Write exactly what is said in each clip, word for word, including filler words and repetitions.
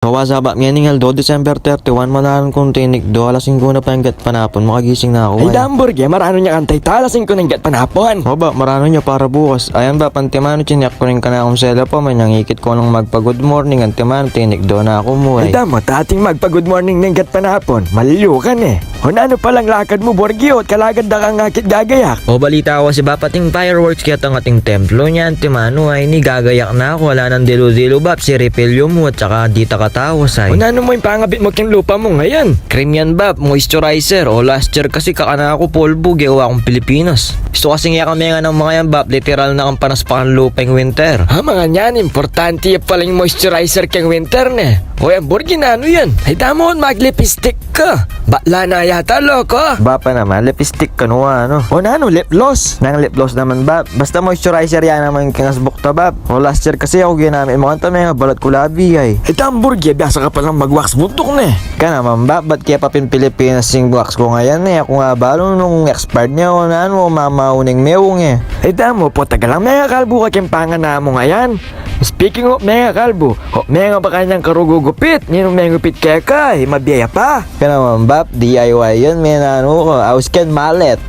So, what's up, Bap? Ngening aldo, December thirty-one, manaran kung tinikdo, alas singko na penggat panapun, makagising na aku. Ay, ay, dam, Burgi, maranu nya kang tayta, alas singko na penggat panapun. O, Bap, maranu nya para bukas. Ayan, Bap, antimanu, chineck ku rin kanakung cellphone, manyangikit ku nang magpa-good morning, antimanu, tinikdo na aku mu, ay. Ay, dam, ating magpa-good morning neng gat panapun, maliyu ka ne. O nanu palang lakad mu, Burgi, o kalagad da kang akit gagayak? O, balita ku kasi, Bap, ating fireworks ketang ating templo, nya antimanu, ay, ini gagayak na aku, ala nang dilu-dilu, Bap, siripilyo mu, at saka di ta katawas, ay. O nanu mu ing pangabit mu keng lupa mu ngayan? Cream yan, Bap, moisturizer. O, last year kasi kakana ku polvo, gewa kung Pilipinas. Gusto kasi nga kami nga nang mga yan, Bap, literal na kang panaspakan lupa ing winter. Ha, mga yan, importante ya pala ing moisturizer keng winter, ne? O yan, Burgi, nanu yan? Ay, dam, maglipistik ka. Bakla na yata, loko. Bapa naman, lipstick kanu, ano? O nanu, lip gloss? Nang lip gloss naman, Bap. Basta moisturizer ya naman ing keng asbuk ta, Bap. O, last year kasi aku ginamit mu, kanta mengabalat ku labi, ay. Ay, dam, Burgi, biasa ka palang mag-wax buntuk, ne? Ka naman, Bap, bat ke pa pin Pilipinas ing wax ku ngayan, e? Aku nga balu nung expired ne o nanu, o mamauneng meung, e. Ay, dam, o, pota ka lang, mengakalbu ka keng pangana mu ngayan. Speaking of mengakalbu, o, mengabaka nyang karugugupit, ninung mengupit keka, e, mabiaya pa. Ka naman, Bap, D I Y yan, menanu ka, aus ken malet.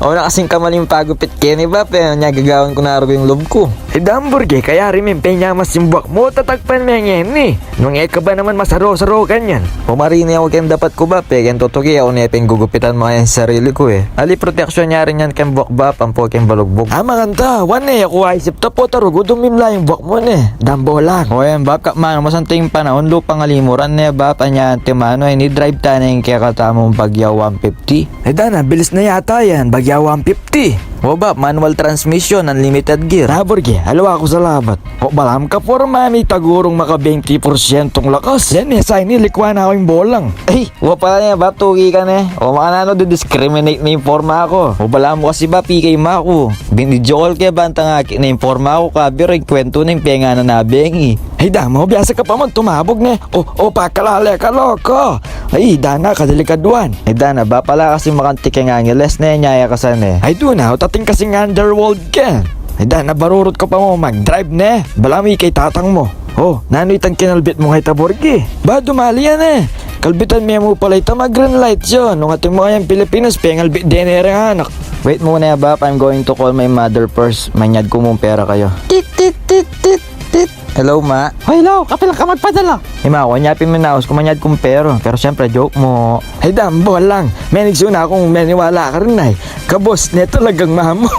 O, na kasing kamaling pagupit keni, Bap, e, nya gagawan ku na rugu ing lub ku. Ay, dam, Burgi, kaya rin meng penyamas ing buak mu, tatagpan me ngeni. Nung e ka ba naman masaro-saro kanyan? O, marine aku keng dapat ku, Bap, e, keng tutuki aku ne penggugupitan mu ing sarili ku, e. Ali proteksyon ya rin yan keng buak, Bap, ampo keng balugbug. A, makanta, wan, e, aku aisip ta pota rugu dumimla ing buak mu, ne? Dambolang. O yan, Bap, kapmanu, masanting panaun, lupang alimuran ne, Bap, anya antimanu, ini drive ta ne ing kekatamung Pagya one fifty. Ay, dana, bilis na yata yan, Pagya one fifty. O, Bap, manual transmission, unlimited gear. Na, Burgi, aliwa ku salamat. O, balamu kaporma me itagurung maka-benti porsyentong lakas. Yan, e, sa ini, likwan na ku ing bolang. Ay, wa pala ne, Bap, tuki ka ne. O, makananu, di-discriminate me ing porma ku. O, balamu kasi, Bap, ikay maku. Binidyo call ke, bantang akit ne ing porma ku, kabiru, ikuwentu ne ing penganan na bengi. Ay, dam, o, biasa ka pa man tumabug, ne? O, o, pakalale ka, loko. Ay, dana, kadelikaduan. Ay, dana, Bap, ala kasi makanti keng Angeles, ne, nya ya ka sa ne. Ay, dana, o, tating kasing underworld ka. Ay, dana, barurut ka pa mu mag-drive, ne? Balamu ikay tatang mu. O, nanu itang kinalbit mu ngeta, Burgi? Ba, dumali yan, e. Kalbitan me mu pala ita mag-green light yan. Nung atin mu kayang Pilipinas, pengalbit dene reng anak. Wait muna, Bap, I'm going to call my mother first. Manyad ku mung pera kaya. Tit, tit, tit, tit, tit. Hello, Ma. Hoy, hello, kapilan ka magpadala? E, Ma, wa, nya pin minaus ku, manyad kung pera. Pero syempre, joke mu. Ay, dambolang. Menigsu na kung meniwala ka rin, ay. Kabos ne talagang mamu.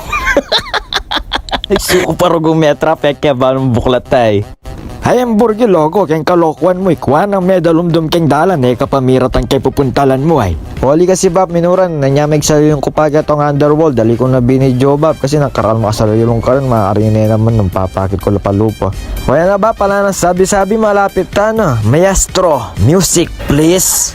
Igsu ku pa rugu metra, peke balung buklat, ay. Ay, Burgi, loko, keng kalokuan mu, ikwa nang medalumdum keng dalan, e ka pa miratang keng pupuntalan mu, ay. Oli kasi, Bap, minuran, nya megsalilu ku pa ketang underworld, ali ku na binidyo, Bap, kasi nakaral makasalilung ka rin, maari ne naman nung papakit ku la pa lupa. O yan na, Bap, ala nang sabi-sabi, malapit ta na. Maestro, music, please.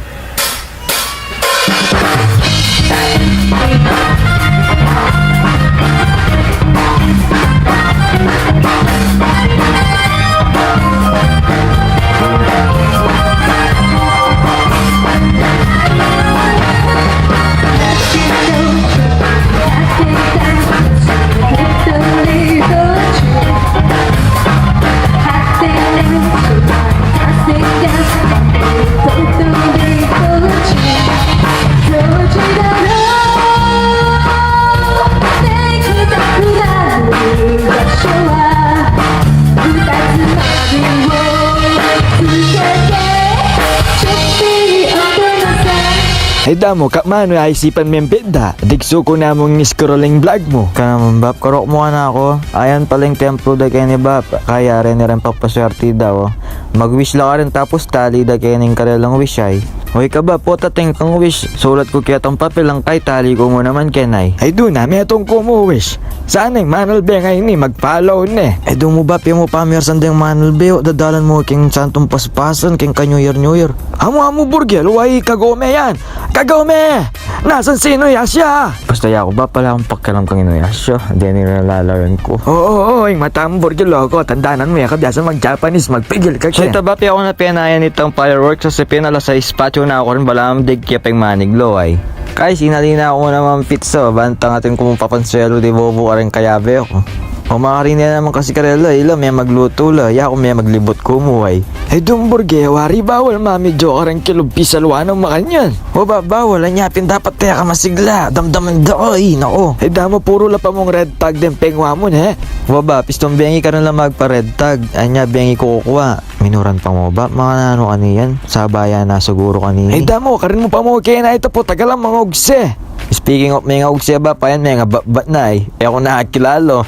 Ay, damu, kapmanu, aisipan meng pidda. Digsu ku namung scrolling vlog mu. Ka naman, Bap, karok mu kanaku. Ayan pala ing templo da keni, Bap. Kaya reni reng papaswerti daw. Mag-wish la ka rin tapos tali da keni ing karelang wish, ay. Oy ka, Bap, pota, atin kang wish. Sulat ku ketang papel, ang kay tali ku mu naman keni, ay. Ay, dana, metung ku mu wish. Sana ing manalbe ngeni magpalaw ne. Ay, dumu, Bap, e mu pamiyarsan deng manalbe, o dadalan mu keng santung paspasan, keng ka-New Year, New Year. Amu, amu, Burgi, luwai, kagome yan. Kagome! Nasan si Inuyasha? Basta yaku, Bap, ala kung pakialam kang Inuyasha. Deni na lalawen ku. Oo, oo, ing mata mu, Burgi, loko. Tandanan mu, e ka biasa mag-Japanese, magpigil ka. Seta, Bap, yaku na penayan itang fireworks sa sipin, alas sais patyu na ku rin, balamu deng kepeng maniglo, ay. Kay sinali na ku naman pizza, bantang atin ku mung papansuelu, di bobo ka rin kayabe ku. O, makarine naman kasi karela, ila me maglutu la, yaku me maglibut kumuway. E, dumburge, wari bawal mamidyo kareng kilub pisaluan o makanyan. O, ba, bawal, anya pin dapat teka masigla, damdaman da ko, e, naku. E, damu puru la pa mung red tag deng pengwa mu, ne? Wa, ba, pistong bengi karin la magpa-red tag, anya bengi kukua. Minuran pa mu, Bap, makananu kaniyan? Sabaya na siguru kaniyan. Ay, damu, karin mu pa mu kena ita pu, tagalan mangugse. Speaking of mengugse, Bap, ayan, mengabatbat na, e. E ku na kilala.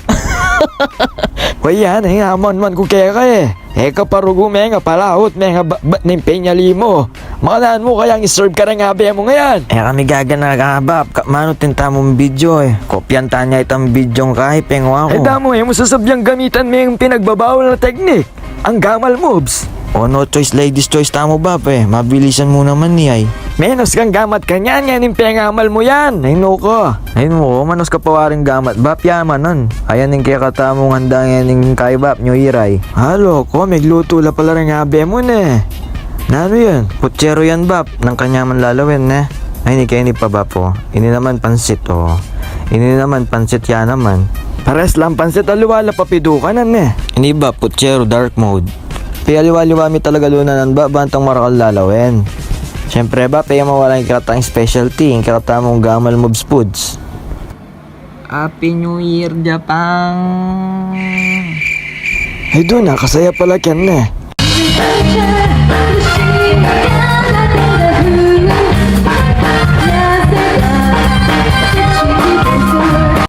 Wa yan, e, aman man ku keka, e. E ka pa rugu mengapalaut, mengabatbat ning penyali mu. Makananu mu kayang i-serve kareng abe mu ngayan? E kami gagana ka, Bap, ka manu tinta mung video, e. Kopyan ta ne itang video ing kayi pengwa ku. E, damu, e mu sasabyang gamitan me ing pinagbabawal na teknik. Ang gamal moves. O, no choice, ladies choice tamu, Bap, e. Mabilisan mu naman ni ay. Menos kang gamat kanyan, ngening pengamal mu yan. Ay, no ka. Ay, no, manos ka pa waring gamat, Bap, yaman nun. Ayan ing kekatamung handa ngening kayi, Bap, New Year ay. Alo ko, meglutu la pala ring abe mu, ne. Nanu yan? Putsero yan, Bap. Nang kanyaman lalawen, ne? Ay, ini keni pa, Bap, o. Ini naman pansit, o. Ini naman pansit, ya naman. Pares lang pansit, aliwa la papidukanan, ne. Ini, Bap, putsero, dark mode. Piyaliwa-liwa mi talaga lunanan, Bap, bantang marakal lalawen. Siyempre, Bap, e mawala ing kekatang specialty, ing kekatamung gamal moves foods. Happy New Year, Japan! Ay, dun, nakasaya pala ken, ne.